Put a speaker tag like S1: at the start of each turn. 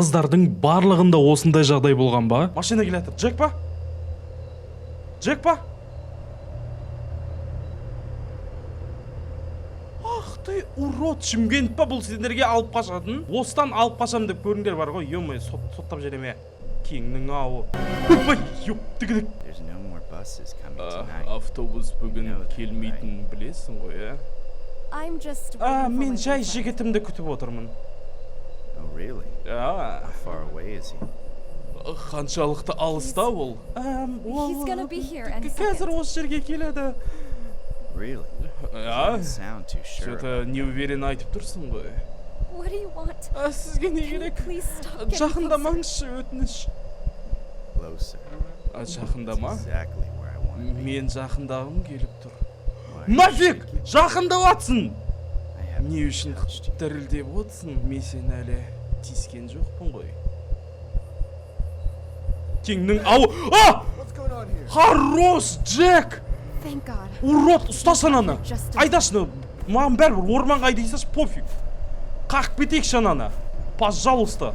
S1: Қыздардың барлығында осындай жағдай болған ба? Машина келе жатыр. Джек па? Джек па? Ах ты, урод, Шымкент па бұл сендерге алып қашатын? Осыдан алып қашам деп көріңдер бар ғой, ё, соттап жібереме. Кеңнің ауы. Ойбай, ёптігідік.
S2: There's no more buses coming tonight.
S1: Автобус бүгін келмейтінін білесің ғой, ә?
S3: I'm just
S1: А,
S3: waiting for
S1: мен
S3: my
S1: жай
S3: boyfriend.
S1: жігітімді күтіп отырмын.
S2: Oh, really?
S1: А,
S2: How far away is he?
S1: қаншалықты алыста ол? Ол
S3: He's gonna be here any
S1: қазір
S3: second.
S1: Осы жерге келеді.
S2: Really?
S1: А,
S2: Doesn't sound too sure.
S1: Что-то неуверенно айтып тұрсың ғой.
S3: What do you want?
S1: А, сізге не
S3: Can you
S1: керек?
S3: please stop getting closer?
S1: Жақындамаңызшы, өтініш.
S2: Closer.
S1: А,
S2: That's
S1: жақындама.
S2: exactly where I want to be.
S1: Мен жақындағым келіп тұр.
S2: Why are you
S1: Нафиг!
S2: shaking?
S1: Жақындап атсың!
S2: I haven't
S1: Не үшін
S2: touched you.
S1: дірілдеп отырсың? Мен сені әлі тиіскен жоқпын ғой. Кеңнің ауы. А!
S4: What's going on here?
S1: Хорош, Джек!
S3: Thank God.
S1: Урод, ұсташы ананы!
S3: Just
S1: Айдашы, маған бәрібір, орманға айдай салшы, пофиг. Қағып кетейікші ананы. Пожалуйста.